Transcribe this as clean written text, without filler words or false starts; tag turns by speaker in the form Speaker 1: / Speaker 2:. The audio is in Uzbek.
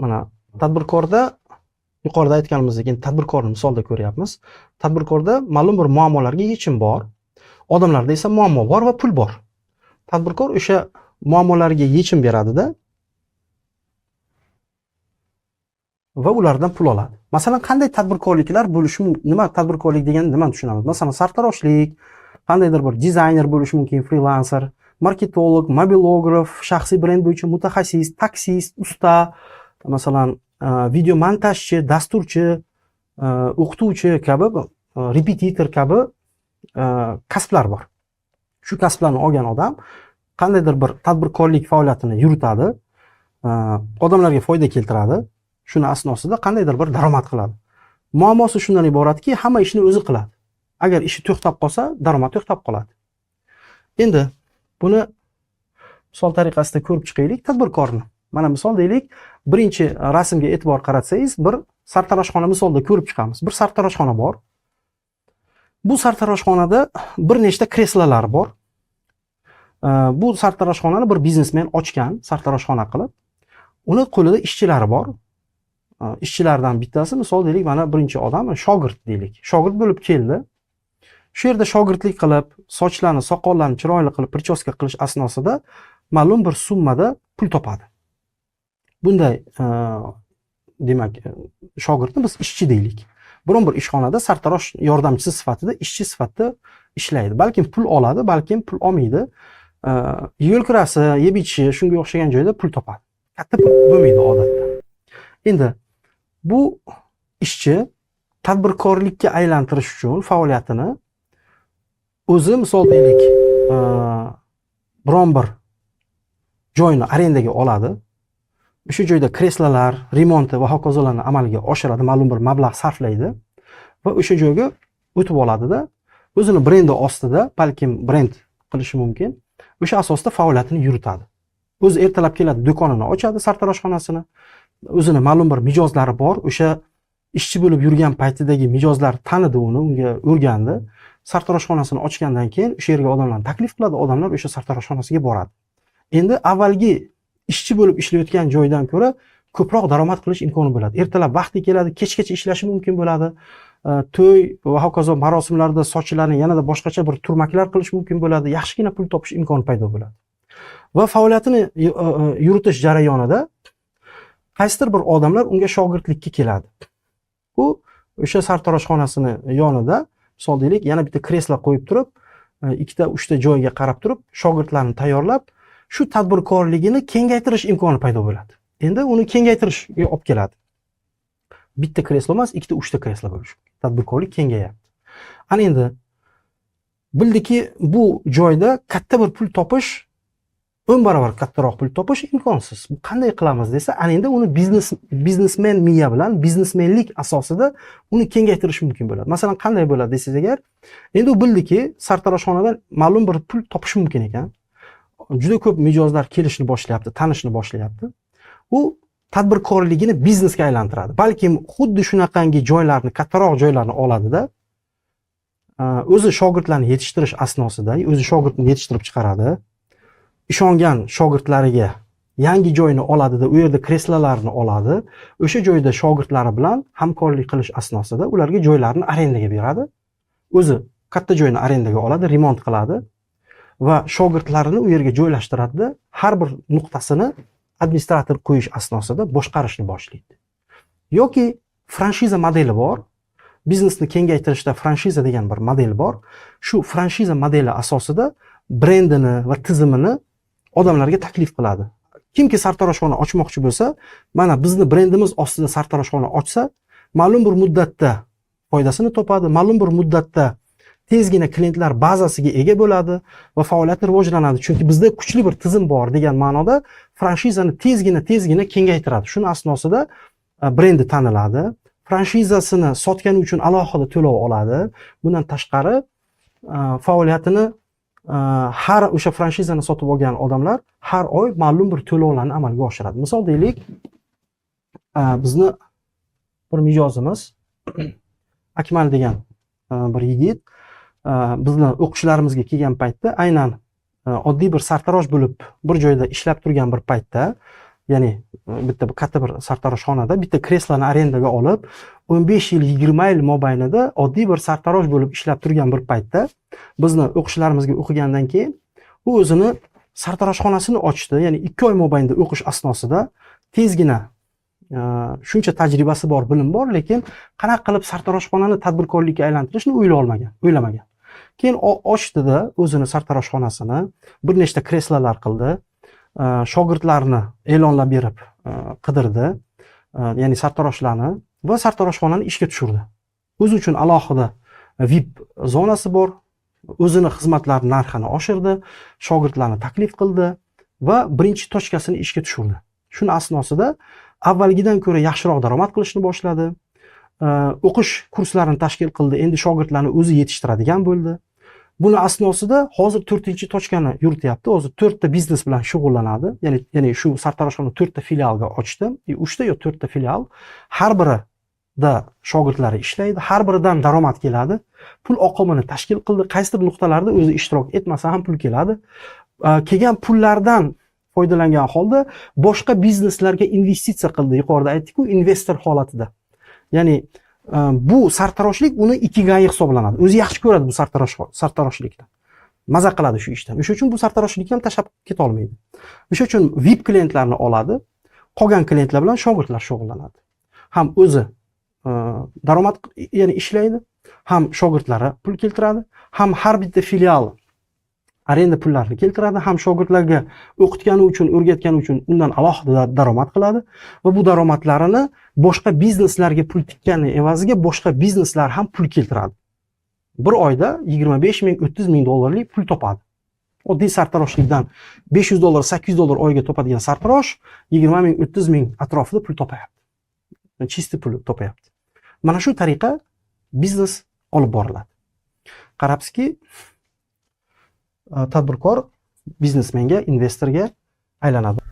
Speaker 1: Mana tadbirkorda yuqorida aytganimizdek, endi tadbirkorni misolda ko'ryapmiz. Tadbirkorda ma'lum bir muammolarga yechim bor. Odamlarda esa muammo bor va pul bor. Tadbirkor o'sha muammolarga yechim beradida va ulardan pul oladi. Masalan, qanday tadbirkorliklar bo'lishi mumkin? Nima tadbirkorlik deganda nimani tushunamiz? Masalan, sartaroshlik, qandaydir bir dizayner bo'lishi mumkin, frilanser, marketolog, mobilograf, shaxsiy brend bo'yicha mutaxassis, taksist, usta, masalan, video montajchi, dasturchi, o'qituvchi kabi, repetitor kabi kasblar bor. Shu kasblarni olgan odam qandaydir bir tadbirkorlik faoliyatini yuritadi, odamlarga foyda keltiradi. Shuni asnosida qandaydir bir daromad qiladi. Muammosi shundan iboratki, hamma ishni o'zi qiladi. Agar ishi to'xtab qolsa, daromad to'xtab qoladi. Endi buni misol tariqasida ko'rib chiqaylik tadbirkorni. Mana misol deylik, birinchi rasmga e'tibor qaratsangiz, bir sartaroshxona misolida ko'rib chiqamiz. Bir sartaroshxona bor. Bu sartaroshxonada bir nechta kreslolar bor. Bu sartaroshxonani bir biznesmen ochgan, sartaroshxona qilib. Uni qo'lida ishchilari bor. Ishchilardan bittasi, misol deylik, mana birinchi odam shogird deylik. Shogird bo'lib keldi. Shu yerda shogirdlik qilib, sochlarni, soqollarni chiroyli qilib prichoska qilish asnosida ma'lum bir summada pul topadi. Bunday, demak, shogirdni biz ishchi deylik. Biron bir ishxonada sartarosh yordamchisi sifatida, ishchi sifatida ishlaydi. Balkim pul oladi, balkim pul olmaydi. Yo'l kirasi, yeb ichishi, shunga o'xshagan joyda pul topadi. Katta pul bo'lmaydi odatda. Endi bu ishchi tadbirkorlikka aylantirish uchun faoliyatini o'zi, misol deylik, biron bir joyni arendaga oladi. O'sha joyda kreslolar, remonti va hokazolarni amalga oshiradi, ma'lum bir mablag' sarflaydi va o'sha joyga o'tib oladida, o'zini brendi ostida, balkim brend qilishi mumkin, o'sha asosda faoliyatini yuritadi. O'zi ertalab keladi, do'konini ochadi, sartaroshxonasini. O'zini ma'lum bir mijozlari bor, o'sha ishchi bo'lib yurgan paytidagi mijozlar tanidi uni, unga o'rgandi. Sartaroshxonasini ochgandan keyin o'sha yerga odamlarni taklif qiladi, odamlar o'sha sartaroshxonasiga boradi. Endi avvalgi ishchi bo'lib ishlayotgan joydan ko'ra ko'proq daromad qilish imkoni bo'ladi. Ertalab vaqti keladi, kechgacha ishlashi mumkin bo'ladi. To'y va hokazo marosimlarda sochlarni yanada boshqacha bir turmaklar qilish mumkin bo'ladi. Yaxshigina pul topish imkoni paydo bo'ladi. Va faoliyatini yuritish jarayonida qaysidir bir odamlar unga shogirdlikka keladi. U o'sha sartaroshxonasini yonida, misol deylik, yana bitta kreslo qo'yib turib, ikkita, uchta joyga qarab turib, shogirdlarni tayyorlab, shu tadbirkorligini kengaytirish imkoni paydo bo'ladi. Endi uni kengaytirishga olib keladi. Bitta kreslo emas, ikkita, uchta kreslo bo'lishi mumkin. Tadbirkorlik kengayapti. Ana endi bildiki, bu joyda katta bir pul topish, 10 barobar kattaroq pul topish imkonsiz. Qanday qilamiz desa, ana endi uni biznesmen miya bilan, biznesmenlik asosida uni kengaytirish mumkin bo'ladi. Masalan, qanday bo'ladi desangiz agar, endi u bildiki, sartaroshxonadan ma'lum bir pul topish mumkin ekan. Juda ko'p mijozlar kelishni boshlayapti, tanishni boshlayapti. U tadbirkorligini biznesga aylantiradi. Balkim xuddi shunaqangi joylarni, kattaroq joylarni oladida, o'zi shogirdlarni yetishtirish asnosida, o'zi shogirdni yetishtirib chiqaradi. Ishongan shogirdlariga yangi joyni oladida, u yerda kreslolarni oladi. O'sha joyda shogirdlari bilan hamkorlik qilish asnosida ularga joylarni arendaga beradi. O'zi katta joyni arendaga oladi, remont qiladi va shogirdlarini u yerga joylashtiradida, har bir nuqtasini administrator qo'yish asnosida boshqarishni boshlaydi. Yoki franshiza modeli bor. Biznesni kengaytirishda franshiza degan bir model bor. Shu franshiza modeli asosida brendini va tizimini odamlarga taklif qiladi. Kimki sartaroshxona ochmoqchi bo'lsa, mana bizni brendimiz ostida sartaroshxona ochsa, ma'lum bir muddatda foydasini topadi, ma'lum bir muddatda tezgina klientlar bazasiga ega bo'ladi va faoliyati rivojlanadi. Chunki bizda kuchli bir tizim bor degan ma'noda franshizani tezgina tezgina kengaytiradi. Shuni asnosida brendi taniladi. Franshizasini sotgani uchun alohida to'lov oladi. Bundan tashqari, faoliyatini, har o'sha franshizani sotib olgan odamlar har oy ma'lum bir to'lovlarni amalga oshiradi. Misol deylik, bizni bir mijozimiz Akmal degan bir yigit bizni o'qishlarimizga kelgan paytda aynan oddiy bir sartarosh bo'lib bir joyda ishlab turgan bir paytda Ya'ni bitta katta bir sartaroshxonada bitta kresloni arendaga olib, 15 yil, 20 yil mobaynida oddiy bir sartarosh bo'lib ishlab turgan bir paytda, bizni o'qishlarimizga o'qigandan keyin u o'zini sartaroshxonasini ochdi. Ya'ni 2 oy mobaynida o'qish asnosida tezgina shuncha tajribasi bor, bilim bor, lekin qanaqa qilib sartaroshxonani tadbirkorlikka aylantirishni o'ylay olmagan, o'ylamagan. Keyin ochdida o'zini sartaroshxonasini, bir nechta kreslolar qildi. Shogirdlarni e'lonlar berib qidirdi, ya'ni sartaroshlarni, va sartaroshxonani ishga tushirdi. O'zi uchun alohida VIP zonasi bor, o'zini xizmatlari narxini oshirdi, shogirdlarni taklif qildi va birinchi точка sini ishga tushirdi. Shuni asnosida avvalgidan ko'ra yaxshiroq daromad qilishni boshladi. O'qish kurslarini tashkil qildi, endi shogirdlarni o'zi yetishtiradigan bo'ldi. Buni asnosida hozir to'rtinchi точка ni yurityapti. Hozir to'rtta biznes bilan shug'ullanadi. Ya'ni shu sartaroshxona to'rtta filialga ochdi. Uchta yo to'rtta filial, har birida shogirdlari ishlaydi, har biridan daromad keladi. Pul oqimini tashkil qildi. Qaysidir nuqtalarda o'zi ishtirok etmasa ham pul keladi. Kelgan pullardan foydalangan holda boshqa bizneslarga investitsiya qildi. Yuqorida aytdikku, investor holatida. Ya'ni bu sartaroshlik uni ikigayi hisoblanadi. O'zi yaxshi ko'radi bu sartaroshlikni, maza qiladi shu ishdan. O'sha uchun bu sartaroshlikni ham tashlab ketolmaydi. O'sha uchun VIP klientlarni oladi, qolgan klientlar bilan shogirdlar shug'ullanadi. Ham o'zi daromad, ya'ni ishlaydi, ham shogirdlari pul keltiradi, ham har bitta filial arenda pullarini keltiradi, ham shogirdlarga o'qitgani uchun, o'rgatgani uchun undan alohida daromad qiladi va bu daromadlarini boshqa bizneslarga pul tikkani evaziga boshqa bizneslar ham pul keltiradi. Bir oyda 25 ming, 30 ming dollarlik pul topadi. Oddiy sartaroshlikdan 500 dollar, 800 dollar oyiga topadigan sartarosh 20 ming, 30 ming atrofida pul topayapti, чистый pul topayapti. Mana shu tariqa biznes olib boriladi. Qarabsizki, tadbirkor biznesmenga, investorga aylanadi.